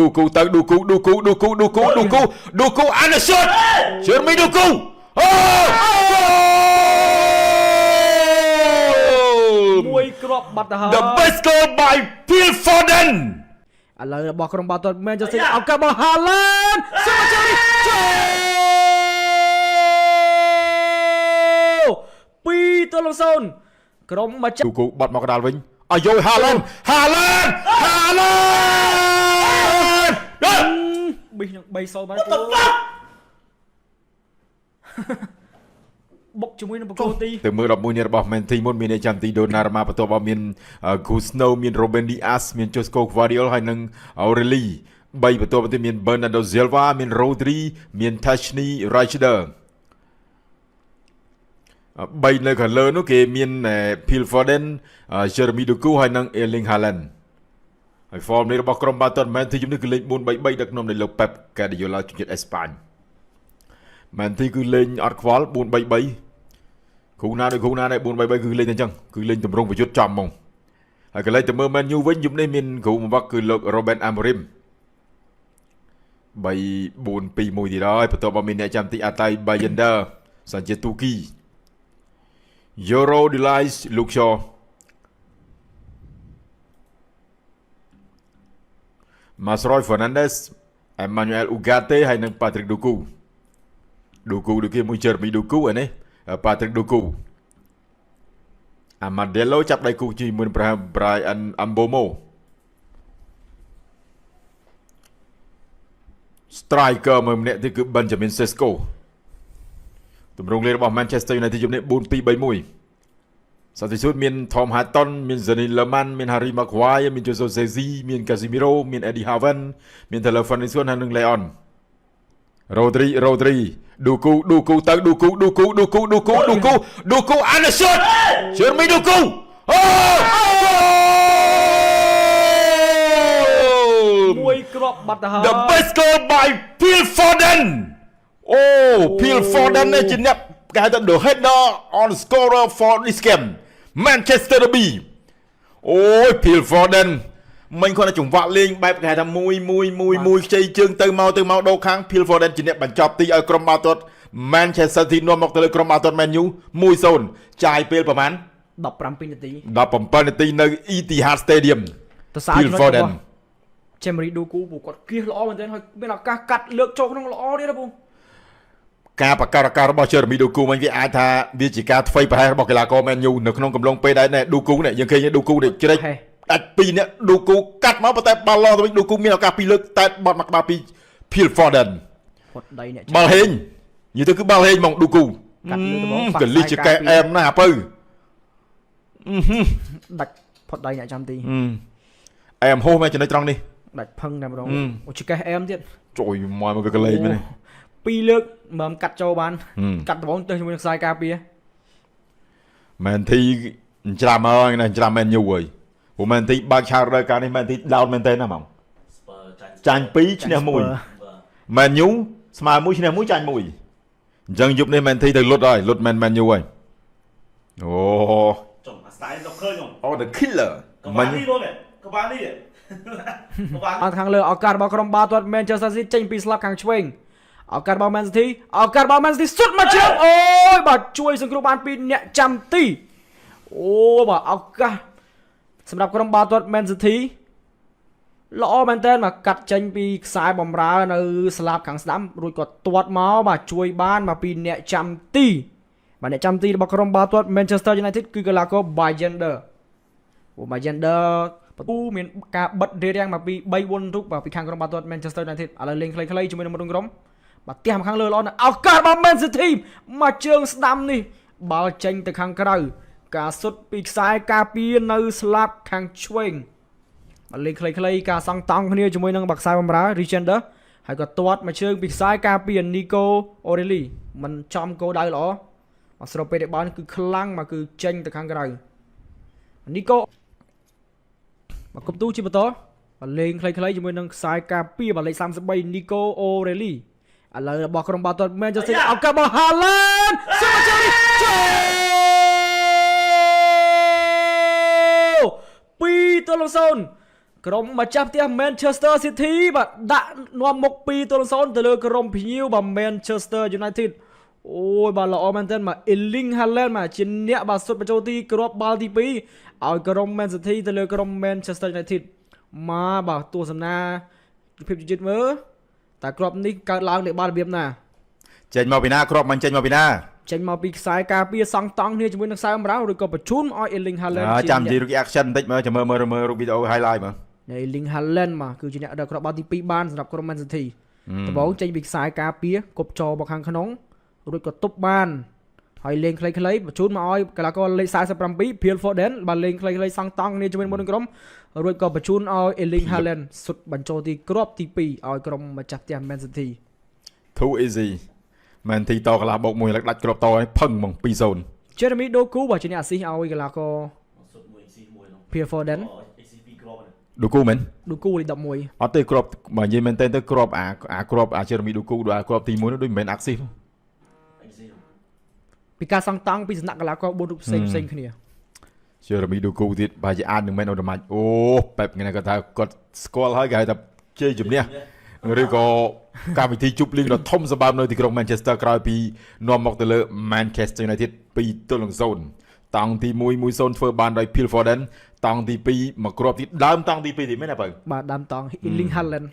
ឌូគូទៅឌូគូឌូគូឌូគូឌូគូឌូគូឌូគូអានសុតជើមីឌូគូអូ មួយគ្រាប់បាត់ទៅហើយ The best goal by Phil Foden. ឥឡូវរបស់ក្រុមបាល់ទាត់ Manchester City ឱកាសរបស់ Haaland សុំមកចូលនេះចូល2-0ក្រុមម្ចាស់ ឌូគូបាត់មកកណ្ដាលវិញអាយយ Haaland Haaland Haaland ប៊ីសនឹង3-0បានពូបុកជាមួយនឹងបកគោទី ទៅមើល11នេះរបស់ Man City មុនមានអ្នកចាំទី Donnarumma បន្ទាប់មកមាន Gusno មាន Ruben Dias មាន Josko Gvardiol ហើយនិង Aureli 3បន្ទាប់មកទៀតមាន Bernardo Silva មាន Rodri មាន Tashni Reichder 3នៅខាងលើនោះគេមាន Phil Foden, Jeremy Doku ហើយនិង Erling Haaland ហើយ form នេះរបស់ក្រុមបាល់ទាត់ Man City ជំនេះគឺលេង4-3-3ដឹកនាំដោយលោក Pep Guardiola ជនជាតិអេស្ប៉ាញ Man City គឺលេងអត់ខ្វល់4-3-3គ្រូណាដូចគ្រូណាដែរ4-3-3គឺលេងតែអញ្ចឹងគឺលេងតម្រង់ប្រយុទ្ធចំហ្មងហើយកន្លែងទៅមើល Man U វិញយប់នេះមានគ្រូបង្វឹកគឺលោក Robert Amorim 3 4 2 1ទៀតហើយបន្ទាប់មកមានអ្នកចាំទី Atay Bayender សញ្ជាតិទូគី Euro Delice Luke Shaw Masroy Fernandez, Emmanuel Ugarte ហើយនិង Patrick Doku Doku ដូចគេមួយ Jeremy Doku ឯនេះ Patrick Doku Amadello ចាប់ដៃគូជាមួយនឹង Brian Ambomo Striker មួយម្នាក់ទៀតគឺ Benjamin Sesko ទម្រង់លេងរបស់ Manchester United ជំនេះ4-2-3-1សន្តិសុខមាន Tom Hatton មាន Zeni Lerman មាន Harry Maguire មាន Jose Sezi មាន Casemiro មាន Eddie Haven មាន Taylor Ferguson ហើយនិង Leon Rodri Rodri Doku Doku ទៅ Doku Doku Doku Doku Doku Doku អានសុត Jeremy Doku អូ មួយគ្រាប់បាត់ទៅហើយ The best goal by Phil Foden. អូ Phil Foden នេះជាអ្នកគេហៅថា the header on scorer for this game Manchester Derby អូយ Phil Foden មិញគាត់តែចង្វាក់លេងបែបគេហៅថាមួយមួយមួយមួយខ្ចីជើងទៅមកទៅមកដូរខាង Phil Foden ជាអ្នកបញ្ចប់ទីឲ្យក្រុមបាល់ទាត់ Manchester City នាំមកទៅលើក្រុមបាល់ទាត់ Man U 1-0ចាយពេលប្រហែល 17នាទី 17នាទីនៅ Etihad Stadium ទៅសារ Phil ចំណុច Foden របស់ Jeremy Doku ពូគាត់គៀសល្អមែនទែនហើយមានឱកាសកាត់លើកចូលក្នុងល្អទៀតណាពូ ការបង្កើតឱកាសរបស់ Jeremy Doku វិញវាអាចថាវាជាការធ្វេសប្រហែសរបស់កីឡាករ Man U នៅក្នុងកំឡុងពេលដែរណែ Doku នេះយើងឃើញ Doku នេះជ្រែក ហេ ដាច់ពីរនាក់ Doku កាត់មកប៉ុន្តែបាល់ឡងទៅវិញ Doku មានឱកាសពីរលើកតែបត់មកក្បាលពី Phil Foden ផុតដីអ្នក បាល់ហេងនិយាយទៅគឺបាល់ហេងហ្មង Doku កាត់លើកត្បូង កលិះជាកែអែមណាស់អាពៅ ដាច់ផុតដីអ្នកចាំទី អែមហូសមែនចំណុចត្រង់នេះ ដាច់ផឹងតែម្ដង អឺ អូចកេះអែមទៀត ជួយមកមកកលេងមែនទេ ពីរលើកមិនកាត់ចូលបាន ហឹម កាត់ត្បូងទៅជាមួយនឹងខ្សែការពារ មែនធីច្រាំហើយណាច្រាំមែនយូហើយព្រោះមែនធីបើកឆាករដូវកាលនេះមែនធីដោនមែនទេណាហ្មង Spurs ចាញ់ ចាញ់2ឈ្នះ1 បាទ មែនយូស្មើ1ឈ្នះ1ចាញ់1អញ្ចឹងយប់នេះមែនធីទៅលុតហើយលុតមែនមែនយូហើយអូ ចុំអាស្តាយទៅឃើញខ្ញុំ អូ the killer កវ៉ានីនោះនេះកវ៉ានីកវ៉ា អត់ខាងលើឱកាសរបស់ក្រុមបាល់ទាត់ Manchester City ចេញពីស្លាប់ខាងឆ្វេងឱកាសរបស់ Man City ឱកាសរបស់ Man City សុទ្ធមកជើងអូយបាទជួយសង្គ្រោះបានពីអ្នកចាំទីអូបាទឱកាសសម្រាប់ក្រុមបាល់ទាត់ Man City ល្អមែនតើមកកាត់ចេញពីខ្សែបំរើនៅស្លាប់ខាងស្ដាំរួចក៏ទាត់មកបាទជួយបានមកពីអ្នកចាំទីបាទអ្នកចាំទីរបស់ក្រុមបាល់ទាត់ Manchester United គឺកីឡាករ Bayender អូ Bayender បន្ទូមានការបិទរារាំងមកពី3 4រូបបាទពីខាងក្រុមបាល់ទាត់ Manchester United ឥឡូវលេងខ្លីៗជាមួយនឹងមិត្តរួមក្រុមបាទផ្ទះមកខាងលើល្អណាស់ឱកាសរបស់ Man City មកជើងស្ដាំនេះបាល់ចេញទៅខាងក្រៅការសុទ្ធពីខ្សែការពារនៅស្លាប់ខាងឆ្វេងបាទលេងខ្លីៗការសង់តង់គ្នាជាមួយនឹងបាក់ខ្សែបម្រើ Regender ហើយក៏ទាត់មកជើងពីខ្សែការពារ Nico O'Reilly មិនចំគោលដៅល្អមកស្របពេលដែលបាល់គឺខ្លាំងមកគឺចេញទៅខាងក្រៅ Nico មកគប់ទូជាបន្តបាទលេងខ្លីៗជាមួយនឹងខ្សែការពារបាទលេខ33 Nico O'Reilly ឥឡូវរបស់ក្រុមបាល់ទាត់ Manchester City ឱកាសរបស់ Haaland សុំមកចូលនេះចូល2-0 ក្រុមម្ចាស់ផ្ទះ Manchester City បាទដាក់នាំមុខ2-0ទៅលើក្រុមភ្ញៀវបាទ Manchester United អូយបាទល្អមែនទែនបាទ Erling Haaland បាទជាអ្នកបាទសុទ្ធបញ្ចូលទីគ្រាប់បាល់ទី2ឲ្យក្រុម Man City ទៅលើក្រុម Manchester United មកបាទទស្សនាភាពយឺតមើលតើគ្រាប់នេះកើតឡើងដោយបាល់របៀបណា ចេញមកពីណាគ្រាប់មិនចេញមកពីណា ចេញមកពីខ្សែការពារសង់តង់គ្នាជាមួយនឹងខ្សែបម្រើឬក៏បញ្ជូនឲ្យ Erling Haaland អើ ជា ចាំនិយាយ អ្នក រូប action បន្តិចមើលចាំមើលមើលមើលរូបវីដេអូ highlight មើល នៃ Erling Haaland មកគឺជាអ្នកដឹកគ្រាប់បាល់ទី2បានសម្រាប់ក្រុម Man City ដំបូងចេញពីខ្សែការពារគប់ចោលមកខាងក្នុងរួចក៏ទប់បានហើយលេងខ្លីៗបញ្ជូនមកឲ្យកីឡាករលេខ47 Phil Foden បានលេងខ្លីៗសង់តង់គ្នាជាមួយនឹងក្រុមរួចក៏បញ្ជូនឲ្យ Erling Haaland សុទ្ធបញ្ចូលទីគ្រាប់ទី2ឲ្យក្រុមម្ចាស់ផ្ទះ Man City Too easy មែនទីតកន្លះបោកមួយឡើងដាច់គ្រាប់តឲ្យផឹងហ្មង2-0 Jeremy Doku បាទជាអ្នកអាស៊ីសឲ្យកីឡាករ សុទ្ធមួយស៊ីមួយនោះ Phil Foden អេស៊ីពីរគ្រាប់ហ្នឹង ឌូគូមែន Doku លេខ11 អត់ទេគ្រាប់បើនិយាយមែនតើទៅគ្រាប់អាអាគ្រាប់អា Jeremy Doku ដូចអាគ្រាប់ទី1នោះដូចមិនមែន axis អេស៊ី ពីការសង់តង់ពីសំណាក់កីឡាករ4រូបផ្សេងផ្សេងគ្នា Jeremy Doku ទៀតបើជាអាចនឹងមែនអូតូម៉ាច់អូបែបថ្ងៃនេះគាត់ថាគាត់ស្គាល់ហើយគេហៅថាជ័យជំនះឬក៏កម្មវិធីជប់លៀងដ៏ធំសម្បើមនៅទីក្រុង Manchester ក្រោយពីនាំមកទៅលើ Manchester United 2-0តង់ទី1 1-0ធ្វើបានដោយ Phil Foden តង់ទី2មកគ្រាប់ទីដើមតង់ទី2ទីមែនទេបើ បាទដើមតង់ Erling Haaland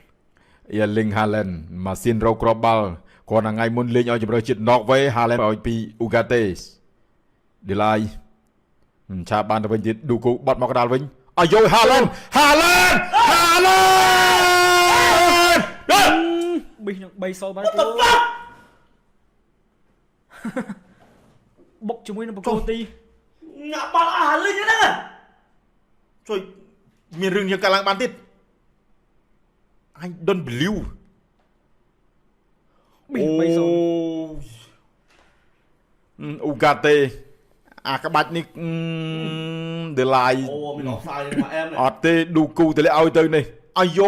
Erling Haaland ម៉ាស៊ីនរកគ្រាប់បាល់គាត់ថ្ងៃមុនលេងឲ្យជម្រើសជាតិ Norway Haaland ឲ្យពី Ugarte Delay ឆាបបានទៅវិញទៀតឌូគូបត់មកកណ្ដាលវិញអាយយ Haaland Haaland Haaland ប៊ីសនឹង3សូលបាន What the fuck បុកជាមួយនឹងបកគោទី ងាក់បាល់អស់លីងហ្នឹង ជួយមានរឿងយើងកើតឡើងបានទៀត I don't believe ប៊ីស3សូល អូហ្គាតេអាក្បាច់នេះ Delay អូមានអហ្សាយមកអែម អត់ទេឌូគូទៅលេឲ្យទៅនេះអាយ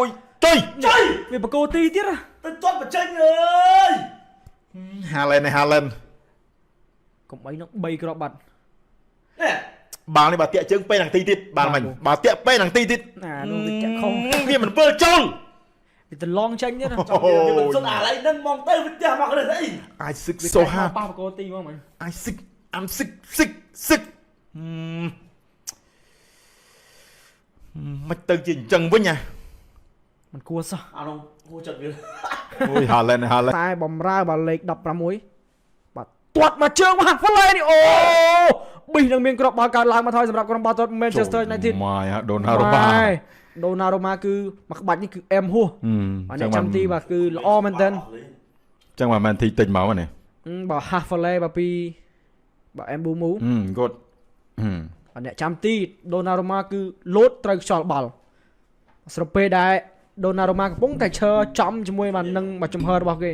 យចុយ ចុយ វាបកគោទីទៀតណា ទៅទាត់បញ្ចេញអើយ ហាឡែនហាឡែនក ុំអីនឹង3គ្រាប់បាត់ នេះ បាល់នេះបើតាក់ជើងពេលនាទីទៀតបាល់មិញបើតាក់ពេលនាទីទៀត ណានោះវាតាក់ខំ វាមិនពើចូល វាទៅឡងចេញទៀតណា ចង់វាមិនសុទ្ធអាឡៃហ្នឹងហ្មងទៅវាផ្ទះមកនេះអី I sick វា so hard ប៉ះបកគោទីហ្មងមិញ I sick I'm sick sick sick មិនទៅជាអញ្ចឹងវិញណា មិនគួរសោះ អានោះគួរចិត្តវា អូយហាឡែនហាឡែន តែបំរើបាទលេខ16បាទទាត់មកជើងមកហ្វឡេនេះអូប៊ីសនឹងមានគ្រាប់បាល់កើតឡើងមកហើយសម្រាប់ក្រុមបាល់ទាត់ Manchester United ម៉ាយដូណារ៉ូម៉ា ដូណារ៉ូម៉ាគឺមួយក្បាច់នេះគឺអែមហួសបាទអ្នកចាំទីបាទគឺល្អមែនទែន ចឹងបាទមែនទីទិញមកហ្នឹង បាទ half volley បាទពីបាទអែមប៊ូមូ គាត់ បាទអ្នកចាំទីដូណារ៉ូម៉ាគឺលោតត្រូវខ្យល់បាល់ស្របពេលដែលដូណារ៉ូម៉ាកំពុងតែឈរចំជាមួយបាទនឹងបាទចំហរបស់គេ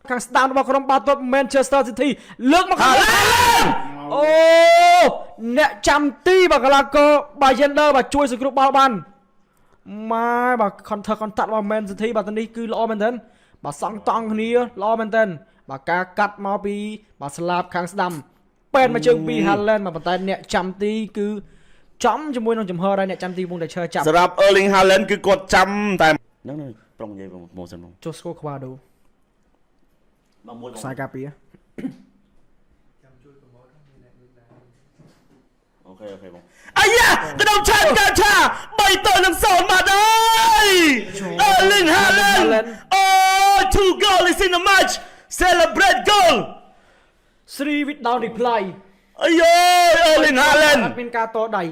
ខាងស្ដាំរបស់ក្រុមបាល់ទាត់ Manchester City លើកមកខាងអូអ្នកចាំទីបាទកីឡាករ Bayern បាទជួយសង្គ្រោះបាល់បានម៉ែបាទ counter contact របស់ Man City បាទតនេះគឺល្អមែនទែនបាទសង់តង់គ្នាល្អមែនទែនបាទការកាត់មកពីបាទស្លាបខាងស្ដាំពេនមកជើងពី Haaland បាទប៉ុន្តែអ្នកចាំទីគឺចំជាមួយនឹងចំហដែរអ្នកចាំទីកំពុងតែឈរចាប់ សម្រាប់ Erling Haaland គឺគាត់ចាំតែហ្នឹងប្រុងនិយាយមកសិនមក Joshua Kwado មកមួយ ខ្សែការពារ OK OK បងអាយ៉ាកដុំឆាកាឆា3ទៅនឹង0មកហើយ Erling Haaland អូ two goal is in the match celebrate goal 3 without reply អាយ Erling Haaland អត់មានការតដៃ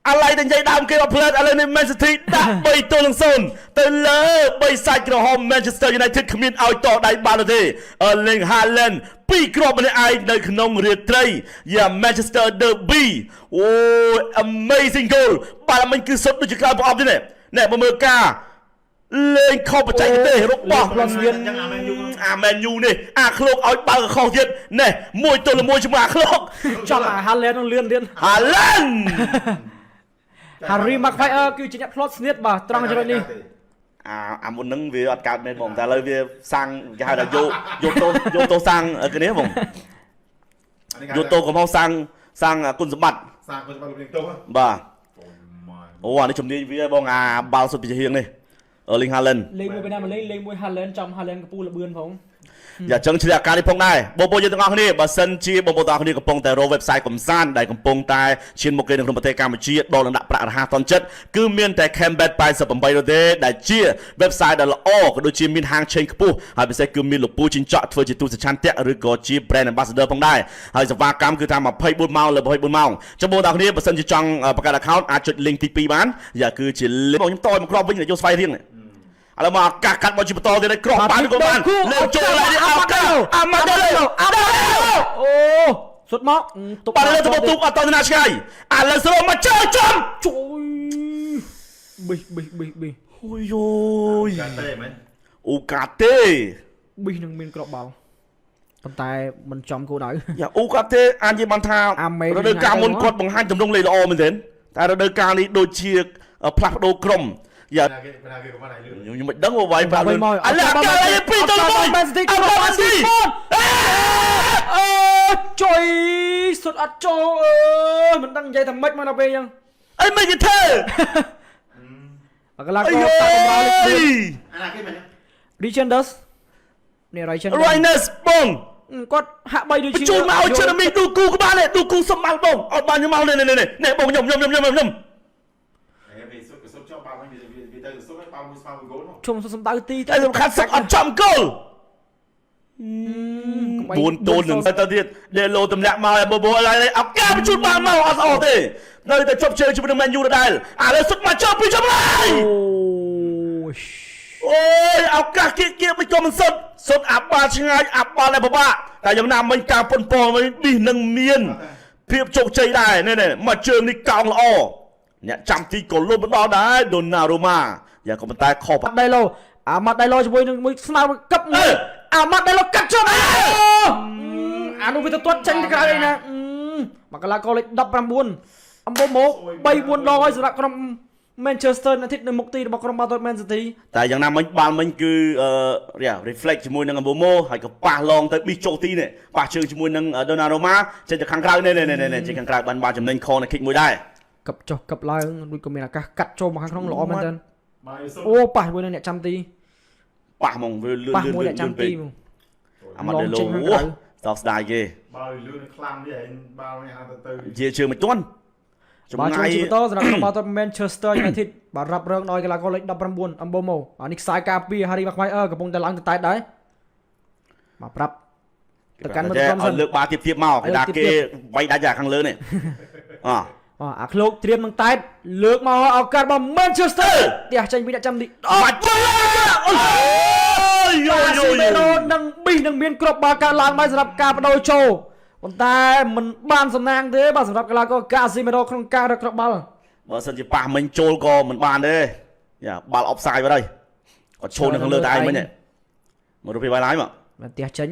អាឡៃតែនិយាយដើមគេមកផ្លែតឥឡូវនេះ Man City ដាក់3ទល់នឹង0ទៅលើ3សាច់ក្រហម Manchester United គ្មានឲ្យតដៃបានទេ Erling Haaland ពីរគ្រាប់ម្នាក់ឯងនៅក្នុងរាត្រីយ៉ា Manchester Derby អូ amazing goal បាល់មិញគឺសុទ្ធដូចជាក្រៅប្រអប់ទេនេះនេះមកមើលការលេងខុសបច្ចេកទេសរបស់អាមែនយូនេះអាឃ្លោកឲ្យបើកខុសទៀតនេះមួយទល់នឹងមួយជាមួយអាឃ្លោក ចំអា Haaland នឹងលឿនលឿន Haaland Harry Maguire គឺជាអ្នកផ្លត់ស្នៀតបាទត្រង់ចំណុចនេះ អាអាមុនហ្នឹងវាអត់កើតមែនបងតែឥឡូវវាសាំងគេហៅថាយកយកទោសយកទោសសាំងគ្នាបង យកតោកំហុសសាងសាងគុណសម្បត្តិ សាងគុណសម្បត្តិលោកនាងទោស បាទ អូម៉ាយ អូអានេះជំនាញវាបងអាបាល់សុទ្ធពីជាងនេះ Erling Haaland លេខមួយពីណាមកលេងលេខមួយ Haaland ចំ Haaland កពូលលបឿនផង យ៉ាចឹងឆ្លៀតឱកាសនេះផងដែរបងប្អូនយើងទាំងអស់គ្នាបើសិនជាបងប្អូនទាំងអស់គ្នាកំពុងតែរក website កំសាន្តដែលកំពុងតែឈានមុខគេនៅក្នុងប្រទេសកម្ពុជាដល់នឹងដាក់ប្រាក់រហ័សទាន់ចិត្តគឺមានតែ Cambet 88នោះទេដែលជា website ដែលល្អក៏ដូចជាមានហាងឆេងខ្ពស់ហើយពិសេសគឺមានលោកពូជីងចក់ធ្វើជាទូសឆន្ទៈឬក៏ជា brand ambassador ផងដែរហើយសេវាកម្មគឺថា24ម៉ោងលើ24ម៉ោងចឹងបងប្អូនទាំងអស់គ្នាបើសិនជាចង់បង្កើត account អាចចុច link ទី2បានយ៉ាគឺជា link បងខ្ញុំតឲ្យមកគ្រាប់វិញយកស្វ័យរៀងនេះឥឡូវមកឱកាសកាត់មកជាបន្តទៀតហើយគ្រាប់បានក៏បានលើកចូលហើយនេះឱកាសអាម៉ាដេឡូអាម៉ាដេឡូ អូសុតមកទុក បាទឥឡូវទៅទូកអត់តណាឆ្ងាយឥឡូវស្រូមកជើចំ ជួយប៊ីសប៊ីសប៊ីសប៊ីស អូយយយ កាទេមែន អូកាទេ ប៊ីសនឹងមានក្របបាល់ប៉ុន្តែមិនចំគោលដៅ យ៉ាអូកាទេអាចនិយាយបានថា អាមេ រដូវកាលមុនគាត់បង្ហាញទម្រង់លេខល្អមែនទែនតែរដូវកាលនេះដូចជាផ្លាស់ប្ដូរក្រុមយ៉ា ណាគេណាគេក៏បានឲ្យលឿន ខ្ញុំមិនដឹងว่าវាយប្រាក់លឿន មក ឥឡូវអាកាលេ2ទៅ1 មែនស៊ីទី អាកាស៊ី អូជួយសុតអត់ចូលអើយមិនដឹងនិយាយថាម៉េចមកដល់ពេលអញ្ចឹង អីមិនគេធ្វើ អកលា អា ករតាកម្រាលលេខ យ អាណាគេមែន Regenders នេះ Regenders Rhinus បង គាត់ហាក់បីដូចជា បញ្ជូនមកឲ្យ Jeremy ឌូគូក៏បានដែរឌូគូសំបាល់បងអត់បានខ្ញុំមកនេះនេះនេះបងខ្ញុំខ្ញុំខ្ញុំខ្ញុំខ្ញុំ អេវាសុទ្ធសុទ្ធចោលបាល់វិញវាទៅសុទ្ធហើយបាល់មួយស្មើមួយគោលនោះ ជុំសំដៅទី តែសំខាន់សឹកអត់ចំគោល4ទល់នឹងទៅទៀតដេឡូទម្លាក់មកឲ្យបូបូឥឡូវនេះឱកាសបញ្ជូនបានមកអត់អស់ទេនៅតែជប់ជើងជាមួយនឹង Man U ដដែលឥឡូវសុទ្ធមកចោលពីចម្ងាយ អូ អូយឱកាសគៀកគៀកមិនក៏មិនសុទ្ធសុទ្ធអាបាល់ឆ្ងាយអាបាល់ដែលពិបាកតែយ៉ាងណាមិញការប៉ុនប៉ងវិញនេះនឹងមានភាពជោគជ័យដែរនេះនេះមកជើងនេះកោងល្អអ្នកចាំទីក៏លុបមិនដល់ដែរដូណារូម៉ាយ៉ាងក៏ប៉ុន្តែខុស ដៃឡូអាម៉ាត់ដៃឡូជាមួយនឹងមួយស្នើកឹបមួយអាម៉ាត់ដៃឡូកាត់ជុំអានោះវាទៅទាត់ចេញទៅក្រៅអីណាមកកលាករលេខ19អំបូមក3 4ដងហើយសម្រាប់ក្រុម Manchester United នៅមុខទីរបស់ក្រុមបាល់ទាត់ Man City តែយ៉ាងណាមិញបាល់មិញគឺអឺ reflect ជាមួយនឹង Mbomo ហើយក៏ប៉ះឡងទៅប៊ីចូលទីនេះប៉ះជើងជាមួយនឹង Donnarumma ចេញទៅខាងក្រៅនេះនេះនេះចេញខាងក្រៅបានបានចំណេញ corner kick មួយដែរ កឹបចុះកឹបឡើងដូចក៏មានឱកាសកាត់ចូលមកខាងក្នុងល្អមែនទែន មកសុទ្ធ អូប៉ះជាមួយនឹងអ្នកចាំទី ប៉ះហ្មងវាលឿន ប៉ះ លឿន មួយអ្នកចាំ លឿនពេក ទីហ្មង អាម៉ាដេឡូ ឡងចេញខាងក្រៅ សោកស្ដាយគេ បាល់លឿនខ្លាំងនេះឯងបាល់នេះហៅទៅទៅ ជាជើងមិនទាន់ចំ បាទ ណាយ ចូលជាបន្តសម្រាប់ក្រុមបាល់ទាត់ Manchester United បាទរ៉ាប់រងដោយកីឡាករលេខ19អំបូម៉ូអានេះខ្សែការពារ Harry Maguire កំពុងតែឡើងទៅតែតដែរបាទប្រាប់ទៅកាន់មិត្តក្រុមសិន ឲ្យលើកបាល់ទៀបទៀបមកគេថាគេវាយដាច់អាខាងលើនេះអ បាទអាឃ្លោកត្រៀមនឹងតែតលើកមកឱកាសរបស់ Manchester ផ្ទះចេញពីអ្នកចាំទី បាច់អូយយ បា យ ស៊ីមេរ៉ូនិងប៊ីសនឹងមានគ្រាប់បាល់កើតឡើងមកសម្រាប់ការបដូរចូលប៉ុន្តែมันបានសំណាងទេបាទសម្រាប់កីឡាករកាស៊ីមេរ៉ូក្នុងការរកគ្រាប់បាល់ បើសិនជាប៉ះមិញចូលក៏មិនបានទេយ៉ាបាល់អបសាយបាត់ហើយគាត់ឈោនៅខាងលើតែឯងមិញមករូបភាពបាយឡាយមក បាទផ្ទះចេញ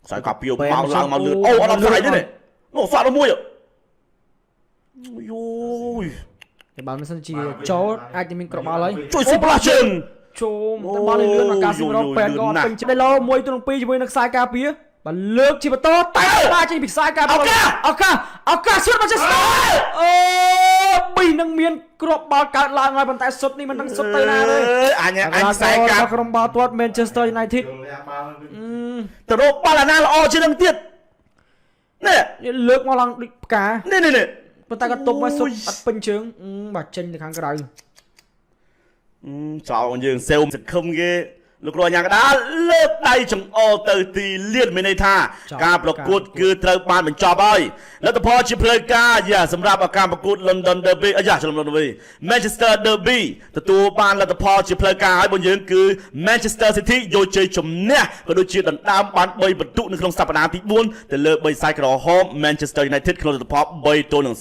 ខ្សែកាពីមកឡើងមកលឿនអូអត់អបសាយទេនេះនោះសាក់ដល់មួយយយ តែបាល់មិនសិនជាចូលអាចនឹងមានគ្រាប់បាល់ហើយ ជួយស៊ីផ្លាស់ជើង ចូលតែបាល់នេះលឿនមកកាស៊ីមេរ៉ូពេនក៏អត់ពេញចិត្តឡូ1ទល់2ជាមួយនឹងខ្សែការពារបាទលើកជាបន្តតែបាល់ចេញពីខ្សែការពារឱកាសឱកាសសុទ្ធមកចេះស្អូប៊ីនឹងមានគ្រាប់បាល់កើតឡើងហើយប៉ុន្តែសុទ្ធនេះមិនដឹងសុទ្ធទៅណាទេ អញអញខ្សែកា ក្រុមបាល់ទាត់ Manchester United យល់អាបាល់ ទៅរកបាល់អាណាល្អជាងនឹងទៀតនេះ នេះលើកមកឡើងដូចផ្កា នេះនេះនេះ ប៉ុន្តែគាត់ទប់មកសុទ្ធអត់ពេញជើងបាទចេញទៅខាងក្រៅ ចោលយើងសេវសង្ឃឹមគេលោកគ្រូអាញាកដាលលើកដៃចង្អុលទៅទីលានមានន័យថាការប្រកួតគឺត្រូវបានបញ្ចប់ហើយលទ្ធផលជាផ្លូវការយ៉ាសម្រាប់ការប្រកួត London Derby អាយ៉ាច្រឡំ London Derby Manchester Derby ទទួលបានលទ្ធផលជាផ្លូវការហើយបងយើងគឺ Manchester City យកជ័យជំនះក៏ដូចជាដណ្ដើមបាន3ពិន្ទុនៅក្នុងសប្តាហ៍ទី4ទៅលើ3ខ្សែក្រហម Manchester United ក្នុងលទ្ធផល3-0។